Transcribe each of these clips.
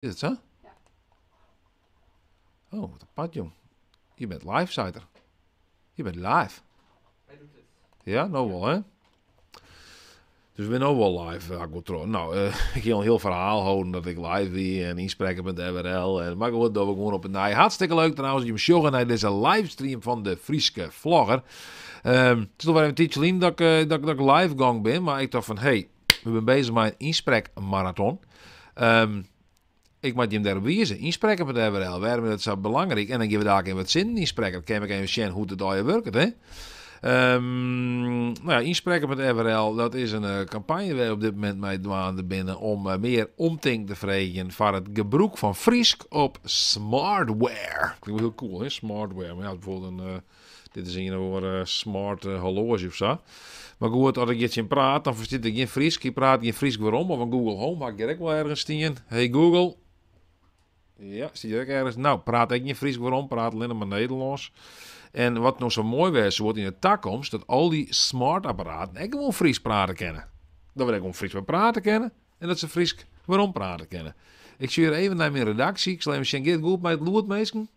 Is it sa? Ja. Oh, wat apart jong. Je bent live, seit er. Je bent live. Hy doet it. Ja, no wol, hè? Dus we binne no wol live, ha ik wol troch. No, ik hie al in hiel ferhaal holden dat ik live wie en ynsprekke met FRL. En, mar goed, dogge we gewoan op 'e nij. Hartstikke leuk trouwens dat jim sjogge nei dizze livestream fan de Fryske Vlogger. It is al wer even in tiidsje lyn dat ik live gong bin, mar ik tocht fan, hey, we binne bezich mei in ynsprekmaraton. Ik moat jim dêrop wize. Ynsprekke met FRL, wêrom is dat sa belangryk? En dan gean we dalik even wat sinnen ynsprekke. Dan kin ik even sjen hoe't it allegear wurket, hè? Ynsprekke met FRL, dat is in kampanje wêr we op dit momint mei dwaande binne om mear omtinken te freegjen foar it gebrûk fan Frysk op smartware. Klinkt wol hiel cool, hè? Smartware. Mar ja, bijvoorbeeld in dit is ien of oare smart horloazje of sa. Mar goed, as ik hjir tsjin praat, dan ferstiet er gjin Frysk. Hy praat gjin Frysk werom. Of in Google Home ha ik hjir ek wol ergens stien. Hey Google. Ja, stiet hjir ek ergens. Nou, praat ek gjin Frysk werom, praat allinnich mar Nederlânsk. En wat no sa moai wêze soe yn de takomst, dat al dy smart apparaten ek gewoan Frysk prate kinne. Dat we der gewoan Frysk mei prate kinne en dat se Frysk werom prate kinne. Ik sjoch hjir even nei myn redaksje. Ik sil even sjen, giet it goed mei it lûd, minsken?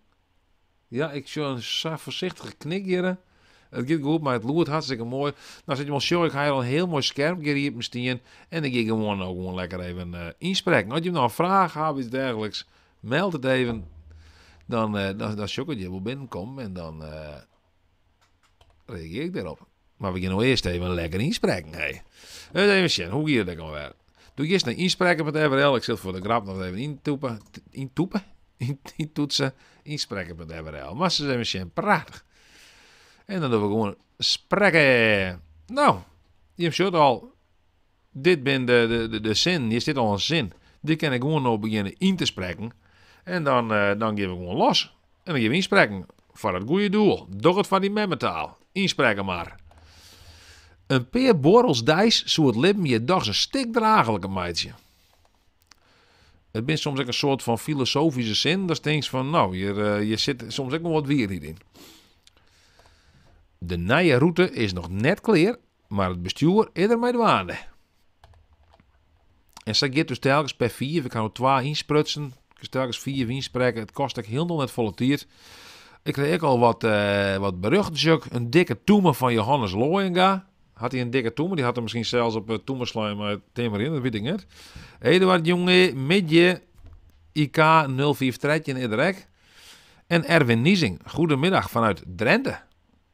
Ja, ik sjoch in sa foarsichtige knik hjirre. It giet goed mei it lûd, hartstikke moai. Nou, sa't je wol sjogge, ik ha hjir al in hiel moai skerm hjir iepen stien. En dan gean ik gewoan no gewoan lekker even ynsprekken. As jim noch in fraach hawwe of iets dergelijks, meld it even. Dan sjoch ik it hjir wol binnenkommen en dan reagear ik dêrop. Mar we gean no earst even lekker ynsprekken, hé. Even sjen, hoe giet it ek alwer? Doe giest nei ynsprekken punt FRL. Ik sil foar de grap noch even yntoepen, yntoepen? Yntoetsen, ynsprekken punt FRL. Moatst ris even sjen, prachtich. En dan dogge we gewoan sprekke. Nou, jim sjogge al, dit binne de sinnen. Hjir stiet al in sin. Dy kin ik gewoan no begjinne yn te sprekken. En dan gean we gewoan los. En dan gean we ynsprekken foar it goede doel. Doch it foar dyn memmetaal. Ynsprekke mar. In pear buorrels deis soe it libben hjir dochs in stik draachliker meitsje. It binne soms ek in soart fan filosofyske sinnen, datst tinkst fan, no, hjir sit soms ek wol wat wierheid yn. De nije rûte is noch net klear, mar it bestjoer is der mei dwaande. En sa giet dus telkens per 5. Ik ha no 2 ynsprutsen. Ik is telkens 5 ynsprekke. It kost ek hielendal net folle tiid. Ik krij ek al wat berjochten, sjoch ik. In dikke tûme fan Johannes Looijenga. Hat hy in dikke tûme? Dy hat er miskien sels op 'e tûme slein mei timmerjen, dat wit ik net. Eduard Jonge, middei. IK nul fiif trettjin is der ek. En Erwin Niesing, goedemiddag vanuit Drenthe.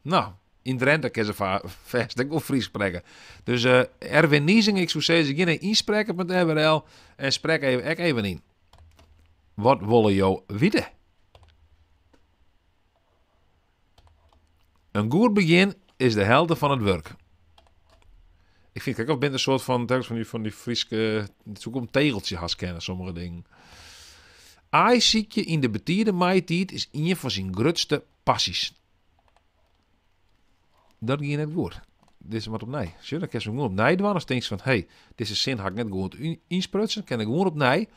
Nou, yn Drenthe kinne se fêst ek wol Frysk sprekke. Dus Erwin Niesing, ik soe sizze, gean nei ynsprekken punt F R L en sprek even, ek even yn. Wat wolle jo witte? In goed begjin is de helte fan it wurk. Ik fyn it ek of bin in soart fan, telkens fan dy Fryske, it soe ek op in tegeltsje hast kinne, sommige dingen. Aaisykje yn de betide maitiid is ien fan syn grutste passys. Dat gie net goed. Dizze moat opnij. Sjoch, dan kinst him gewoan opnij dwaan. As tinkst fan, hey, dizze sin ha ik net goed ynsprutsen, kin ik gewoan opnij.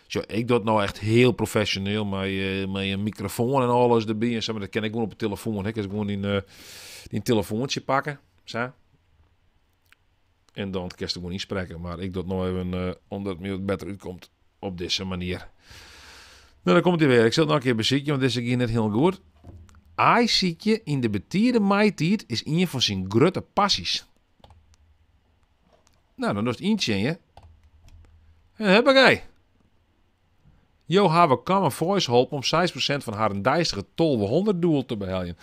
Sjoch, ik doch it no echt hiel profesjoneel mei in mikrofoan en alles derby en sa, mar dat kin ik gewoan op de telefoan. Ik kin gewoan dyn telefoantsje pakke, sa. En dan kinst der gewoan ynsprekke. Mar ik doch it no even omdat it my wat better útkomt op dizze manier. Nou, dan komt hy wer. Ik sil it noch in kear besykje, want dizze gie net hiel goed. Aaisykje yn de betide maitiid is ien fan syn grutte passys. Nou, dan dochst yntsjinje. En huppakee. Jo hawwe Common Voice holpen om 6% fan harren deistige 1200 doel te beheljen.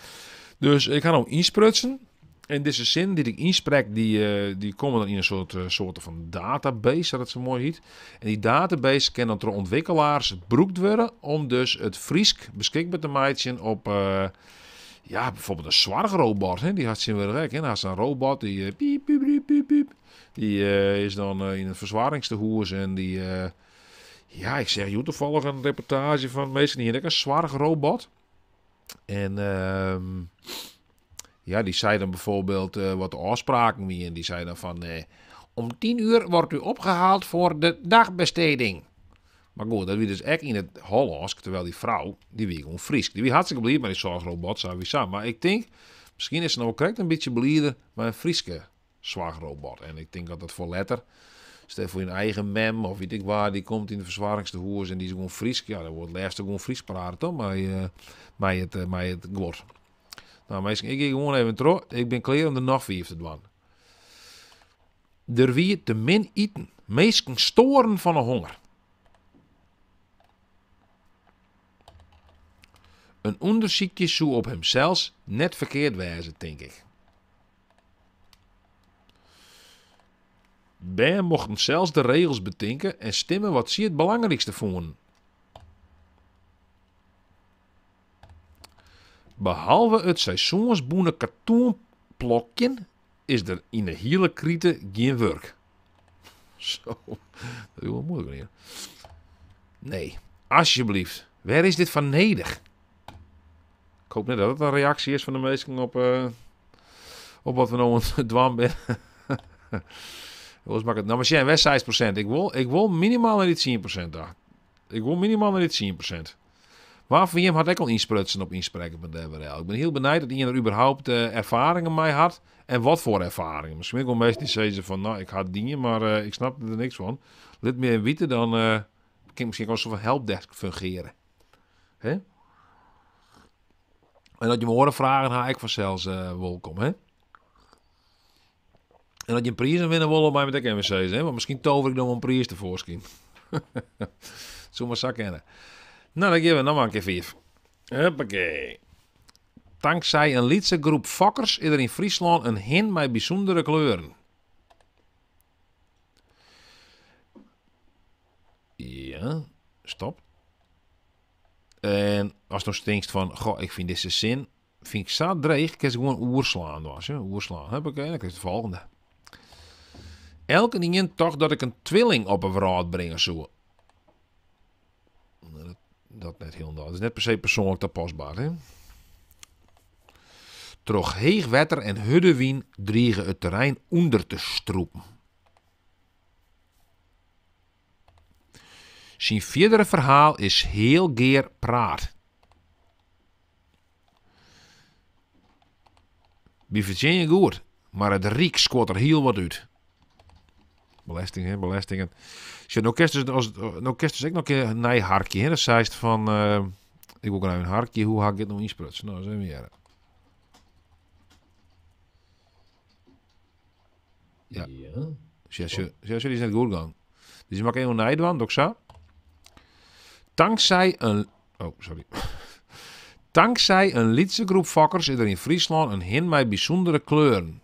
Dus ik ha no ynsprutsen. En dizze sinnen dy't ik ynsprek, dy komme dan yn in soarte fan database, sa't it sa moai hyt. En dy database kin dan troch ûntwikkelaars brûkt wurde om dus it Frysk beskikber te meitsjen op bijvoorbeeld in soarchrobot. Hè? Dy hat tsjintwurdich ek. Hè? Dan hast in robot dy piep, piep, piep, piep, piep. Dy is dan yn it fersoargingstehûs en dy ja, ik seach hjoed toevallig in reportaazje fan minsken dy hiene ek in soarchrobot. En die zei dan bijvoorbeeld wat de ôfspraken wienen. Die zei dan van om 10 uur wordt u opgehaald voor de dagbesteding. Maar goed, dat wie dus ek yn it Hollânsk, terwijl die frou, die wie gewoan Frysk. Die wie hartstikke bliid mei die soarchrobot, sawiesa. Maar ik tink, miskien is se no krekt in bytsje blider mei in Fryske soarchrobot. En ik tink dat dat foar letter Stel foar dyn eigen mem of wit ik wa, dy komt yn it fersoargingstehûs en dy is gewoan Frysk. Ja, dan wol it leafst gewoan Frysk prate toch, mei, mei it, mei it guod. Nou minsken, ik gean gewoan even troch. Ik bin klear om der noch fiif te dwaan. Der wie te min iten. Minsken stoaren fan 'e honger. In ûndersykje soe op himsels net ferkeard wêze, tink ik. Bern mochten sels de regels betinke en stimme wat sy it belangrykste fûnen. Behalve it seizoensbûne katoenplôkjen is der yn 'e hiele krite gjin wurk. Zo, dat is wol moeilik menear. Nee, asjebleaft, wêr is dit foar nedich? Ik hoop net dat it in reaksje is fan de minsken op, uh, op wat we no oan it dwaan binne. Oars makket, nou mar sjen, wer 6%. Ik wol, ik wol minimaal nei dy 10% ta. Ik wol minimaal nei dy 10%. Wa fan jim hat ek al ynsprutsen op ynsprekken.nl? Ik bin hiel benijd dat ien der überhaupt eh, erfaringen mei hat en wat foar erfaringen. Miskien ek wol minsken dy't sizze fan, nou, ik ha it dien, mar eh, ik snap der niks fan. Lit my even witte, dan eh, kin ik miskien ek as in soart fan helpdesk fungeare. Hè? En as jim oare fragen ha, ek fansels eh, wolkom. Hè? En as jim prizen winne wolle, mei my it ek even sizze, hè? Want miskien tover ik dan wol in priis tefoarskyn. Soe mar sa kinne. Nou, dan gean we noch mar in kear fiif. Huppakee. Tanksij in lytse groep fokkers is der yn Fryslân in hin mei bysûndere kleuren. Ja, stop. En ast no tinkst fan, goh, ik fyn dizze sin fyn ik sa dreech, kinst gewoan oerslaan dwaan, sjoch, oerslaan. Huppakee, dan krijst de folgjende. Elkenien tocht dat ik in twilling op 'e wrâld bringe soe. Nou, dat, dat net hielendal. Dat is net per se persoanlik tapasber, hè? Troch heech wetter en hurde wyn drige it terrein ûnder te strûpen. Syn fierdere ferhaal is heal gear praat. Wy fertsjinje goed, mar it ryk skuort der hiel wat út. Belesting, hè, belestingen. Sjoch, no kinst dus, as, no kinst dus ek noch in kear nij harkje, hè. Dan seist fan, eh, ik wol graach even harkje, hoe ha ik dit no ynsprutsen? Nou, ris even hearre. Ja. Sjoch, sjoch, sjoch, dy is net goed gong. Dus dy moat ik even nij dwaan, doch ik sa. Tanksij in... Oh, sorry. Tanksij in lytse groep fokkers is der yn Fryslân in hin mei bysûndere kleuren.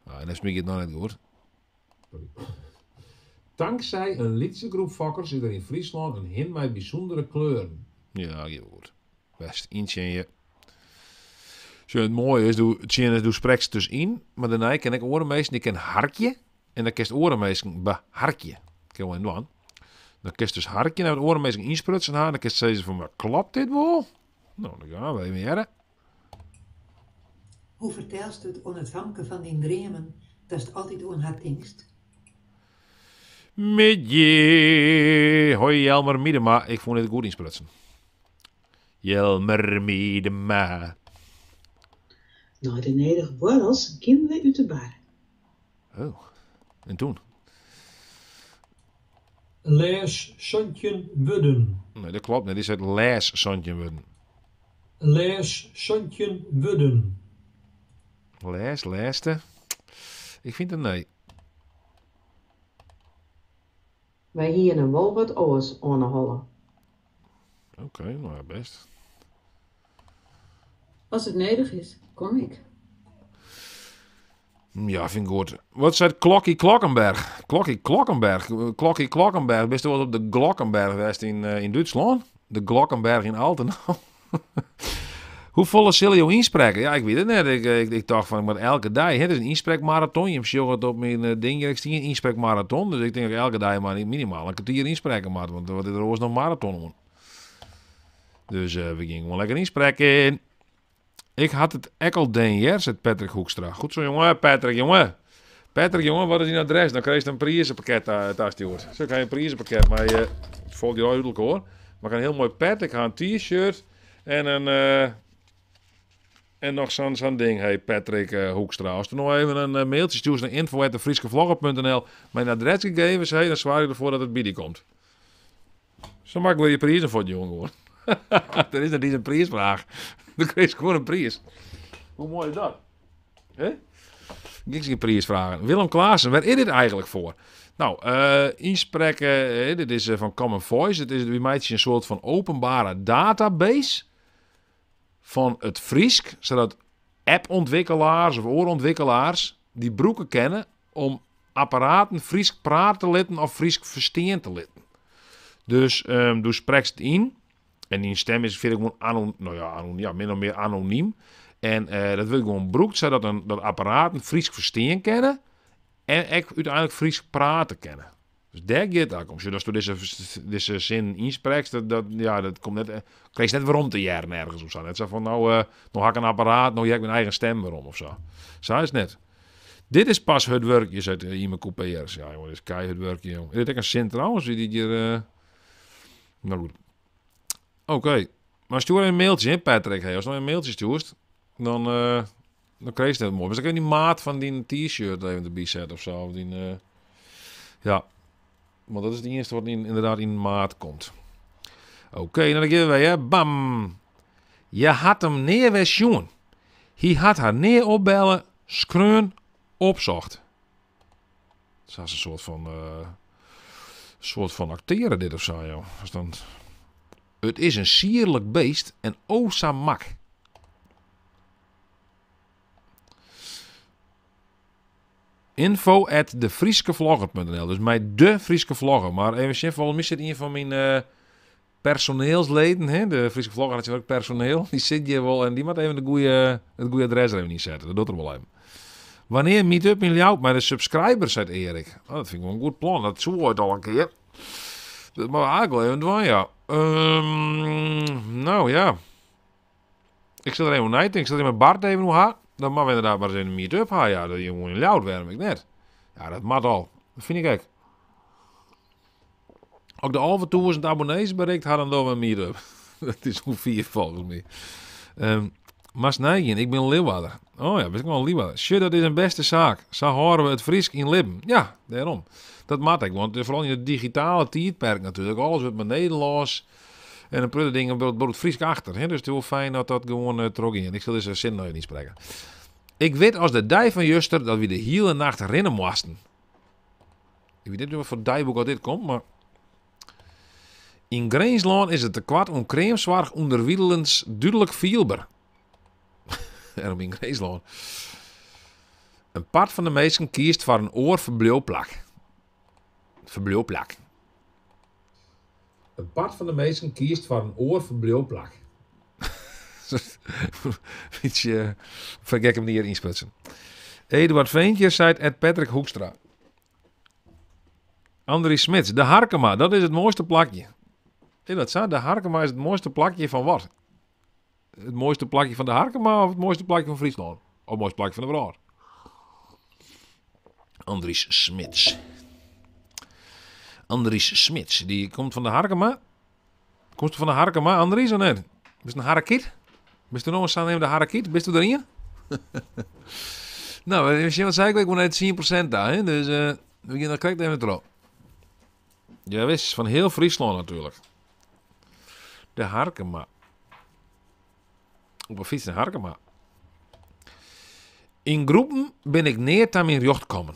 Ah, en neffens my giet it noch net goed. Sorry. Tanksij in lytse groep fokkers is der yn Fryslân in hin mei bysûndere kleuren. Ja, giet wol goed. Bêst, yntsjinje. Sjoch, it moaie is, do tsjinnest, do sprekst dus yn, mar dêrnei kin ek oare minsken, dy kin harkje en dan kinst oare minsken beharkje. Kin wol even dwaan. Dan kinst dus harkje nei wat oare minsken ynsprutsen ha en dan kinst sizze fan, mar klopt dit wol? No, dan gaan we even hearre. Hoe fertelst it oan it famke fan dyn dreamen datst altyd oan har tinkst? Middei! Hoi Jelmer Miedema, ik fûn dit goed ynsprutsen. Jelmer Miedema. Nei de nedige buorrels gienen wy út de bar. Oh, en toen? Lês 17 wurden. Nee, dat klopt net. Dy seit lês 17 wurden. Lês 17 wurden. Lês, lêste. Ik fyn it in nee. Wy hiene wol wat oars oan 'e holle. Oké, no ja, bêst. As it nedich is, kom ik. Ja, fyn ik goed. Wat seit Klokkie Klokkenberg? Klokkie Klokkenberg? Klokkie Klokkenberg, bist wolris op de Glockenberg west yn, eh, yn Dútslân? De Glockenberg yn Altenau? Hoefolle sille jo ynsprekke? Ja, ik wit it net. Ik, ik, ik tocht fan, ik moat elke dei. Hè, it is in ynsprekmaraton. Jim sjogge it op myn eh, ding. Ik stean ynsprekmaraton. Dus ik tink dat ik elke dei mar minimaal in kertier ynsprekke moat. Want wat is der oars noch maraton oan? Dus eh, we gingen gewoan lekker ynsprekken. Ik had it ek al dien, hear, seit Patrick Hoekstra. Goed zo, jonge. Patrick, jonge. Patrick, jonge, wat is dyn adres? Dan krijst in prizepakket tastjoerd. Zo krijg je in prizepakket mei, eh, it falt je al út elkoar. Mar ik ha in hiel moai pet, ik ha in t-shirt en in, eh, En noch sa'n sa'n ding, hey Patrick Hoekstra. As der no even in mailtsje stjoerst nei info@defryskevlogger.nl mei in adresgegevens, hey, dan soargje ik derfoar dat it by dy komt. Sa maklik wurde je prizen fuortjûn gewoan. Der is net iens in priisfraach. Du krijst gewoan in priis. Hoe moai is dat? Hè? Niks gjin priisfragen. Willem Klaassen, wêr is dit eigenlik foar? Nou, ynsprekke, dit is fan Common Voice. It is, wy meitsje in soart fan openbare database fan it Frysk, sadat app-ûntwikkelaars of oare ûntwikkelaars dy brûke kinne om apparaten Frysk prate te litten of Frysk ferstean te litten. Dus do sprekst it yn en dyn stem is fierder gewoan anon-, no ja, anon-, ja, min of mear anonym. En dat wurdt gewoan brûkt sadat in, dat apparaten Frysk ferstean kinne en ek úteinlik Frysk prate kinne. Dus dêr giet it om. Sjoch, asto dizze, dizze sin ynsprekst, dat, dat, ja, dat komt net, krijst net werom te hearren ergens of sa. Net sa fan, no, no ha ik in apparaat, no hear ik myn eigen stem werom of sa. Sa is it net. Dit is pas hurd wurkje, seit Ime Couperus. Ja, jonge, dit is keihurd wurkje, jong. Is dit ek in sin trouwens? Wie die hjir, Nou goed. Oké. Maar stjoer even een mailtje, hè, Patrick. Hey, as no in mailtje stjoerst, dan, dan krijst het moai. Dus dan kun je die maat fan dyn t-shirt even derby sette of sa. Of dyn, ja. Want dat is it iennichste wat ynderdaad yn maat komt. Oké, nou dan gean we wer, hè. Bam! Hja hat him nea wer sjoen. Hy hat har nea opbelle, skreaun, opsocht. Sa is in soart fan, soart fan akteare dit of sa, joh. As dan... It is in sierlik beest en o sa mak. Info at defryskevlogger.nl. Dus mei de Fryske Vlogger. Mar even sjen, folgens my sit ien fan myn personeelsleden, hè, de Fryske Vlogger hat ek personeel, dy sit hjir wol en dy moat even de goeie, it goeie adres der even ynsette. Dat docht er wol even. Wannear meet-up yn Ljouwert mei de subscribers, seit Erik. Oh, dat fyn ik wol in goed plan. Dat soe oait al in kear. Dat moatte we eigentlik wol even dwaan, ja. Nou ja. Ik sil der even oer neitinke. Ik sil der mei Bart even oer ha. Dan moatte we ynderdaad mar ris even in meet-up ha. Ja, dat jongen yn Ljouwert, wêrom ek net? Ja, dat moat al. Dat fyn ik ek. As ik de 11.000 abonnees berikt ha, dan dogge we in meet-up. Dat is oer fier folgens my. Moatst neigean, ik bin Liwwadder. Oh ja, bist ek wol in Liwwadder. Sjoch, dat is in bêste saak. Sa hâlde we it Frysk yn libben. Ja, dêrom. Dat moat ek, want foaral yn it digitale tiidperk natuerlik. Alles wurdt mar Nederlânsk. En in protte dingen bliuwt it Frysk achter. Hè? Dus it is wol fijn dat dat gewoan trochgean. Ik sil dizze sin noch even ynsprekke. Ik wit as de dei fan juster dat wy de hiele nacht rinne moasten. Ik wit net wat foar deiboek oft dit komt, mar yn Grinslân is it tekoart oan kreamsoarch ûnderwilens dúdlik fielber. Wêrom yn Grinslân? In part fan de minsken kiest foar in oar ferbliuwplak. Ferbliuwplak. In part fan de minsken kiest foar in oar ferbliuwplak. Bytsje op in gekke manier ynsprutsen. Eduard Veentje seit at Patrick Hoekstra. Andries Smits, de Harkema, dat is it moaiste plakje. Is dat sa? De Harkema is it moaiste plakje fan wat? It moaiste plakje fan de Harkema of it moaiste plakje fan Fryslân? Of it moaiste plakje fan de wrâld? Andries Smits. Andries Smits, dy komt fan de Harkema. Komst fan de Harkema, Andries, of net? Bist in Harrekyt? Bist du no in saneamde Harrekyt? Bist du der ien? Nou, even sjen, wat sei ik? Ik wol nei 10% ta, hè? Dus we gean noch krekt even troch. Jawis, fan hiel Fryslân natuerlik. De Harkema. Op 'e fyts nei Harkema. Yn groepen bin ik nea ta myn rjocht kommen.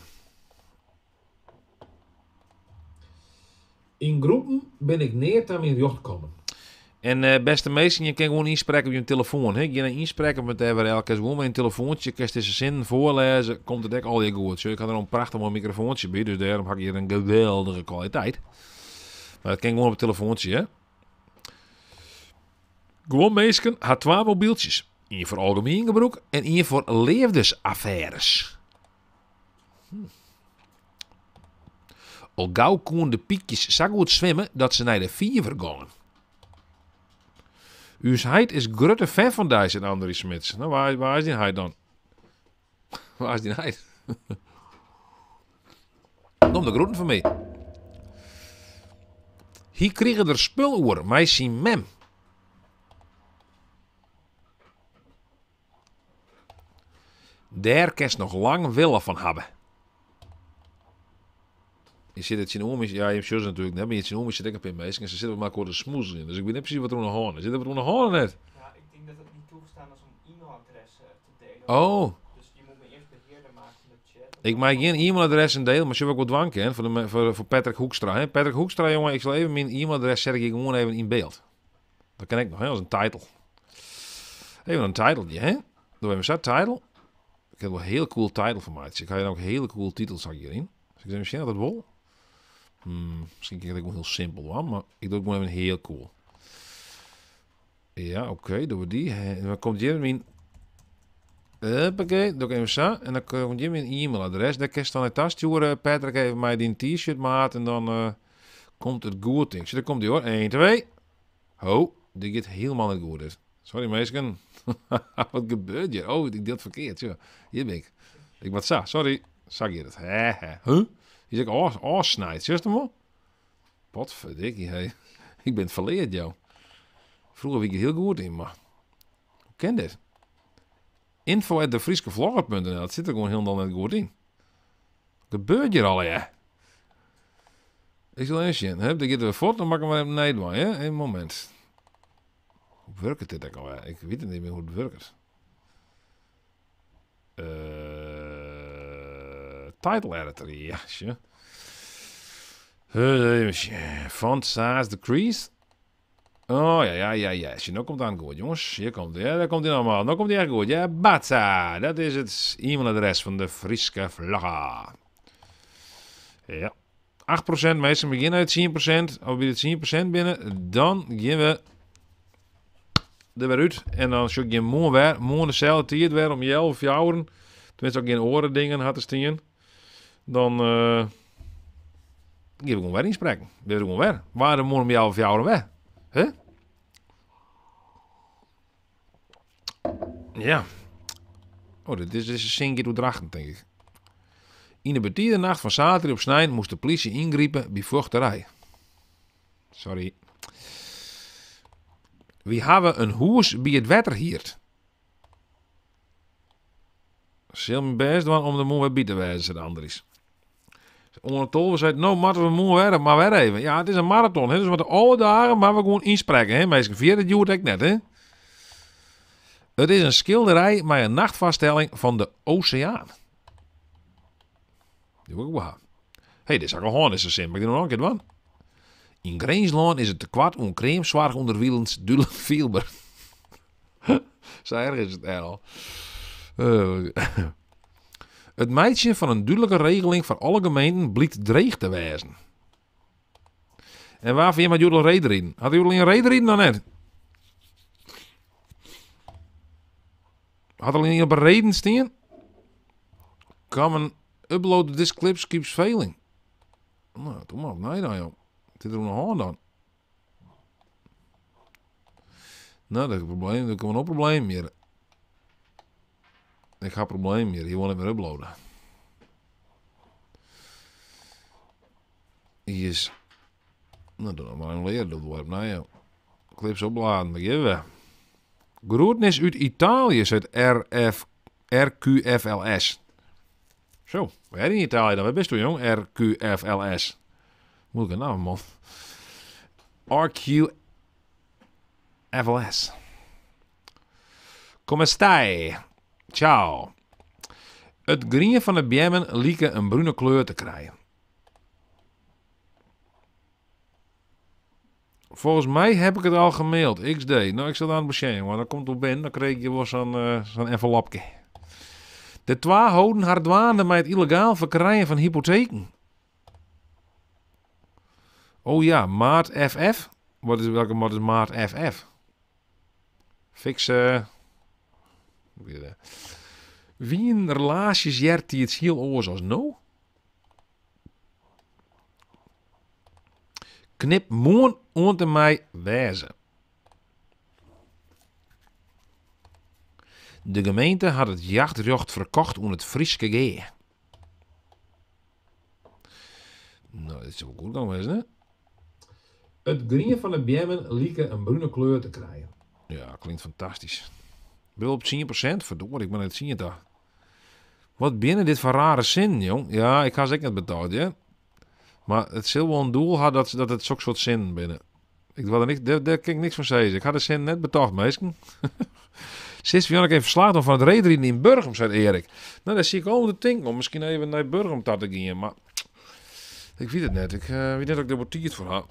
Yn groepen bin ik nea ta myn rjocht kommen. En bêste minsken, je kinne gewoan ynsprekke op je telefoan. Hè? Gean nei ynsprekken.frl, kinst gewoan mei in telefoantsje, kinst dizze sinnen foarlêze, komt it ek allegear goed. Sjoch, ik ha der in prachtich moai mikrofoantsje by, dus dêrom ha ik hjir in geweldige kwaliteit. Mar dat kin gewoan op it telefoantsje, hè? Guon minsken ha twa mobyltsjes, ien foar algemien gebrûk en ien foar leafdesaffêres. Al gau koenen de pykjes sa goed swimme dat se nei de fiver gongen. Us heit is grutte fan fan dy, seit Andries Smits. No, wa is dyn heit dan? Wa is dyn heit? Doch de groeten fan my. Hy krige der spul oer mei syn mem. Dêr kinst noch lang wille fan hawwe. Je sitte tsjinoer my, ja, jim sjogge se natuerlik net, mar hjir tsjinoer my sitte ek in pear minsken en se sitte mei elkoar te smoezeljen. Dus ik wit net presys wat der oan de hân is. Is der wat oan de hân of net? Ja, ik denk dat het niet toegestaan is om e-mailadressen te delen. Oh. Dus je moet me eerst beheerder maken van de chat. Ik mei gjin e-mailadressen delen, mar sjoch wat ik wol dwaan kin foar de, foar, foar Patrick Hoekstra. Hè. Patrick Hoekstra, jonge, ik sil even myn e-mailadres set ik hjir gewoan even yn byld. Dat kin ek noch, hè, as in title. Even in titeltje, hè. Doe even sa, title. Ik kin wol in hiel cool title fan meitsje. Ik ha hjir ook hiele cool titels ha ik hjiryn. Dus ik even sjen of dat wol. Miskien kin ik it ek wol hiel simpel dwaan, mar ik doch it gewoan even hiel cool. Ja, oké, okay, dogge we dy. En dan komt hjir myn... Huppakee, doe ik even sa. En dan komt hjir myn e-mailadres. Dêr kinst dan nei ta stjoere, Patrick, even mei dyn t-shirt maat. En dan komt it goed, tink ik. Sjoch, dêr komt dy hoor. 1, 2. Ho, dit giet hielendal net goed dit. Sorry minsken. Wat gebeurt hjir? Oh, ik die it ferkeard. Sjoch, hjir bin ik. Ik moat sa, sorry. Sa giet it. Hè, hè. Huh? Is ek ôfsnijd, sjochst him wol? Potverdikkie, hé. Ik bin it ferleard, joh. Froeger wie ik der hiel goed yn, mar hoe kin dit? Info at defryskevlogger.nl, dat sit der gewoan hielendal net goed yn. Wat gebeurt hjir allegear? Ik sil even sjen. Hup, der giet er wer fuort. Dan moat ik him wer even nij dwaan, ja? Even momint. Hoe wurket dit ek alwer? Ik wit it net mear hoe it wurket. Title editor, ja, sjoch. Even sjen. Font size decrease. Oh ja, ja, ja, ja. Sjoch, no komt it goed, jonges. Hjir komt, ja, dêr komt hy normaal. No komt hy echt goed. Ja, batsa. Dat is it e-mailadres fan de Fryske Flogger. Ja. 8% minsken begjinne uit 10%. As we by de 10% binne, dan gean we der wer út. En dan sjoch ik jim moarn wer. Moarn deselde tiid wer om healwei fjouweren. Tenminste, as ik gjin oare dingen ha te stean. Dan gean we gewoan wer ynsprekken. Binne we gewoan wer. Waar de moarn om healwei fjouweren wer. Huh? Ja. Oh, dit is, dit is in sin giet oer Drachten, tink ik. Yn de betide nacht fan saterdei op snein moast de plysje yngripe by fjochterij. Sorry. Wy hawwe in hûs by it wetter hierd. Sil myn bêst dwaan om der moarn wer by te wêzen, seit Andries. Oan 12 seit, no moatte we moarn wer, mar wer even. Ja, it is in maraton, hè, dus we moatte alle dagen moatte we gewoan ynsprekke, hè, minsken. Ferjit it hjoed ek net, hè. It is in skilderij mei in nachtfoarstelling fan de oseaan. Dy wol ik wol ha. Hey, dit is ek al hân, dizze sin, mar ik dy noch in kear dwaan. Yn Grinslân is it tekoart oan kreamsoarch ûnderwilens dúdlik fielber. Sa erch is it dêr al. It meitsjen fan in dúdlike regeling foar alle gemeenten blykt dreech te wêzen. En wa fan jim hat hjoed al reedriden? Hat hjoed al ien reedriden of net? Hat al ien op 'e reden stien? Common upload this clips keeps failing. Nou, doe mar opnij dan, joh. Wat is der oan de hân dan? Nou, dat is een probleem. Er komt een probleem hier. Ik ha probleem hjir. Hy wol net mear uploaden. Hy is... Nou, doe noch mar even leare. Doe wol opnij, joh. Clips opladen, daar gean we. Groetnis út Italië, seit RF, RQFLS. Zo, wêr yn Italië dan? Wêr bist do, jong? RQFLS. Moeilijke naam, man. RQFLS. Come stai? Ciao. It grien fan de beammen like in brune kleur te krijen. Volgens mij heb ik het al gemaild. XD. Nou, ik sil dan besjen, want dan komt het binnen. Dan krijg je wol sa'n sa'n envelopke. De twa holden har dwaande mei it yllegaal ferkrijen fan hypoteken. Oh ja, maat FF. Wat is, welke maat is maat FF? Fikse. Wienen relaasjes eartiids hiel oars as no? Knip moarn oant en mei wêze. De gemeente hat it jachtrjocht ferkocht oan it Fryske Gea. No, dit sil wol goed gong wêze, hè? It grien fan de beammen like in brune kleur te krijen. Ja, klinkt fantastysk. Bin op 10%? Ferdorie, ik moat nei 10 ta. Wat binne dit foar rare sinnen, jong? Ja, ik ha se ek net betocht, hear. Mar it sil wol in doel ha dat, dat it soksoart sinnen binne. Ik doar der niks, dêr, dêr kin ik niks fan sizze. Ik ha de sinnen net betocht, minsken. Sis fan even ferslach dwaan fan it reedriden yn Burgum, seit Erik. No, dêr siet ik al oan te tinken om miskien even nei Burgum ta te gean, mar ik wit it net. Ik eh, wit net of ik dêr wol tiid foar ha.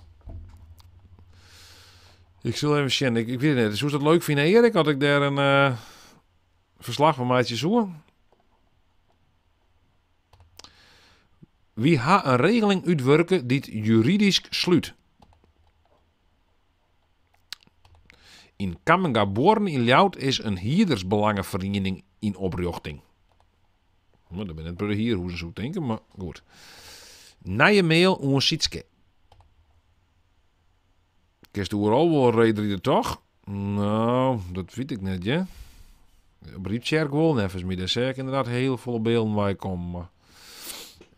Ik sil even sjen. Ik, ik wit it net. Soest dat leuk fine, Erik, as ik dêr in eh, ferslach fan meitsje soe? Wy ha in regeling útwurke dy't juridysk slút. Yn Camminghabuorren yn Ljouwert is in hierdersbelangeferiening yn oprjochting. No, dat binne net de hierhûzen soe ik tinke, mar goed. Nije mail oan Sytske. Kinst oeral wol reedride toch? No, dat wit ik net, hear. Op Ryptsjerk wol, neffens my. Dêr seach ik ynderdaad hiel folle bylden wei kommen. Mar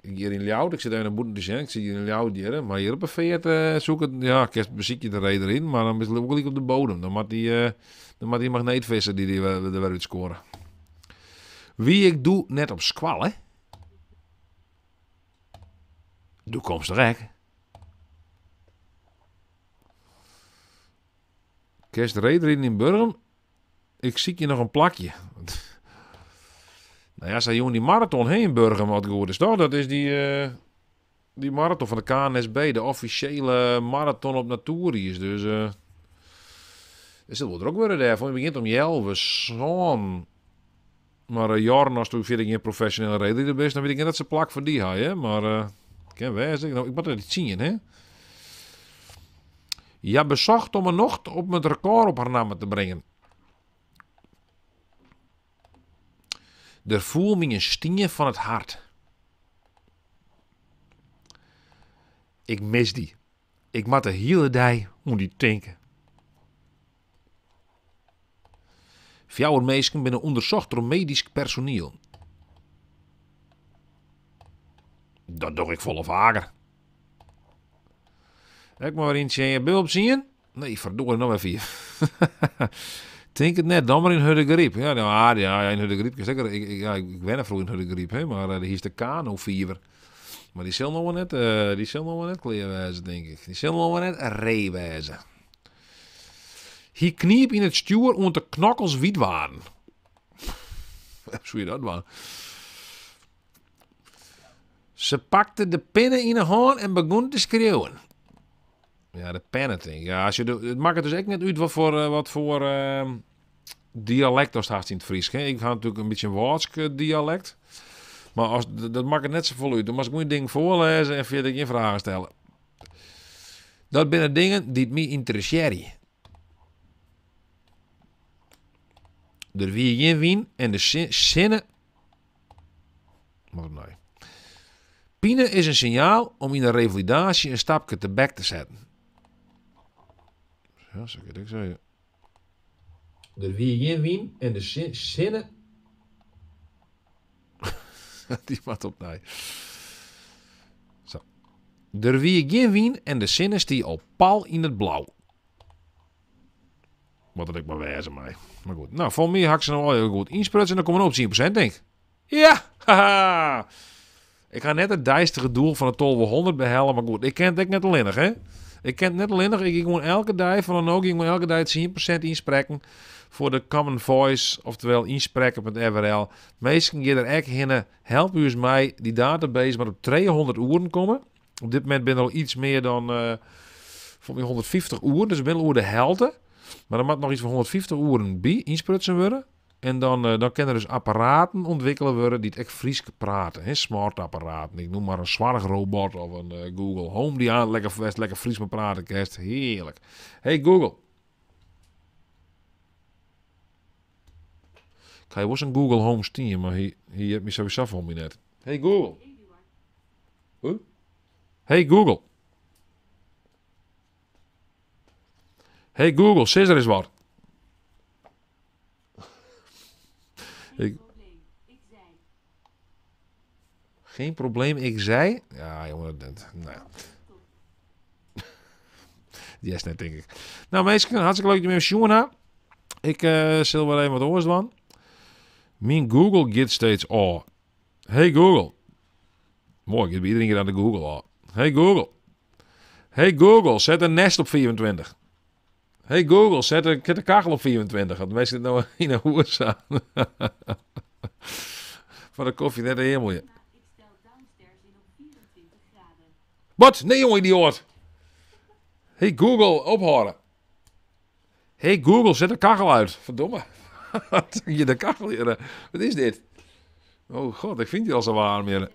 hjir yn Ljouwert, ik sit even nei bûten te sjen, ik sit hjir yn Ljouwert hjir, mar hjir op 'e feart eh, soe ik it, ja, kinst besykje te reedriden, mar dan bist wol gelyk op de bodem. Dan moat dy, eh, dan moat dy magneetvisser dy, dy der wer útskuorre. Wie ik doe net op skoalle? Doe komst der ek. Kinst reedriden yn Burgum? Ik sykje noch in plakje. Nou ja, se jûn dy maraton hè yn Burgum, as it goed is, toch? Dat is dy, eh, dy maraton fan de KNSB, de offisjele maraton op natoeriis. Dus eh, it sil wol drok wurde dêr. It begjint om healwei sânen. Mar eh, Jorn, as do fierder gjin profesjonele reedrider bist, dan wit ik net dat se plak foar dy ha, hè? Mar eh, kin wêze. Ik moat der tsien, hè? Hja besocht om 'e nocht om it rekôr op har namme te bringen. Der foel my in stien fan it hart. Ik mis dy. Ik moat de hiele dei oan dy tinke. Fjouwer minsken binne ûndersocht troch medysk personiel. Dat doch ik folle faker. Ek mar wer yntsjinje. Bin we op tsien? Nee, ferdorie, noch wer fiif. Tink it net, dan mar yn Hurdegaryp. Ja, nou, ah, ja, yn Hurdegaryp kinst ek, ik, ik, ja, ik wenne froeger yn Hurdegaryp, hè, mar uh, dêr hiest de kanofiver. Mar dy sil noch wol net, uh, dy sil noch wol net klear wêze, tink ik. Dy sil noch wol net ree wêze. Hy kniep yn it stjoer oant de knokkels wyt waarden. Soe je dat dwaan? Se pakte de pinne yn 'e hân en begûn te skriuwen. Ja, de penne tink ik. Ja, as je de, it makket dus ek net út wat foar, eh, wat foar ehm, dialekt ast hast yn it Frysk. Hè. Ik ha natuerlik in bytsje in Wâldsk eh, dialekt. Mar as, dat makket net safolle út. Dan moatst gewoan dingen foarlêze en fierder gjin fragen stelle. Dat binne dingen dy't my ynteressearje. Der wie gjin wyn en de sinne. Wat opnij. Pine is in sinjaal om yn de revalidaasje in stapke tebek te setten. Ja, sa kin ik ek sizze. Der wie gjin wyn en de sinne. Dy moat opnij. Sa. Der wie gjin wyn en de sinne stie al pal yn it blau. Wat dat ek mar wêze mei. Mar goed. Nou, folgens my ha ik se no allegear goed ynsprutsen. Dan komme we no op 10% tink ik. Ja! Haha! Ik ha net it deistige doel fan de 1200 behelle, mar goed, ik kin it ek net allinnich, hè? Ik kin it net allinnich, ik gean gewoan elke dei, fan no gean ik gewoan elke dei 10% ynsprekken foar de Common Voice, oftewol ynsprekken.frl. Minsken gean der ek hinne, help ús mei dy database moat op 300 oeren komme. Op dit momint binne der al iets mear dan uh, folgens my 150 oeren, dus we binne al oer de helte. Mar der moat noch iets fan 150 oeren by ynsprutsen wurde. En dan, uh, dan kinne der dus apparaten ûntwikkele wurde dy't ek Frysk prate. Hè? Smart apparaten. Ik noem mar in soarchrobot of in uh, Google Home dy't aan lekker, lekker Frysk mei prate kinst. Hearlik. Hey Google. Ik ha wol sa'n Google Home stean, mar hy, hy heart my sowieso folgens my net. Hey Google. Huh? Hey Google. Hey Google, sis ris wat. Ik... Geen probleem, ik zei. Ja, jongen, dat, nou ja. Die is net, tink ik. Nou, minsken, hartstikke leuk dat je me sjoen ha. Ik uh, sil wer even wat oars dwaan. Myn Google giet steeds ôf. Hey Google. Moai, giet by iderien kear aan de Google ôf. Hey Google. Hey Google, set de Nest op 25. Hey Google, set de, set de kachel op 25. Want minsken no yn 'e hûs Foar de kofje net eamelje. Wat? Nee jonge idioat. Hey Google, ophâlde. Hey Google, zet de kachel uit. Verdomme. Wat je de kachel hier. Wat is dit? Oh god, ik vind die al zo warm hier.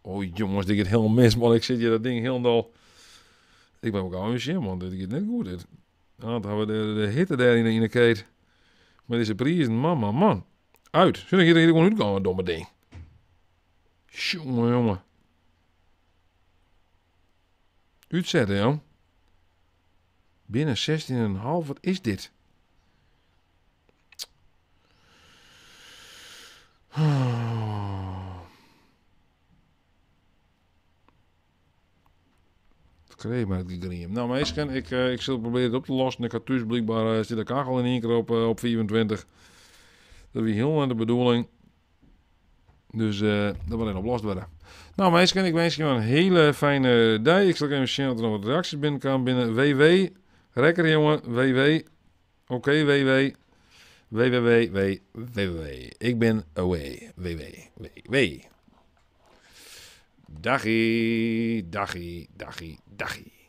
Oh jongens, dit gaat helemaal mis, man. Ik zit hier dat ding helemaal... Ik ben ook al in man. Dit gaat net goed, dit. Ah, dan hebben we de hitte daar in de keet. Maar deze prijzen, man, man, man. Uit. Zullen ik hier gewoon uitkomen, domme ding. Jongen, jongen. Uitzetten, joh. Binnen 16,5, wat is dit? Het kreeg maar het gegriem. Nou, meisje, ik zal proberen het op te lossen. Ik had thuis blijkbaar zit de kachel in één keer op 24. Dat was heel aan de bedoeling. Dus dat wil even oplost worden. Nou, meisje, ik wens je een hele fijne dag. Ik zal even zien of er nog wat reacties binnenkomen binnen WW. Rekker, jongen. WW. Oké, WW. WWW, W, WWW. Ik ben away. WW, W, W. Daggie, daggie, daggie, daggie.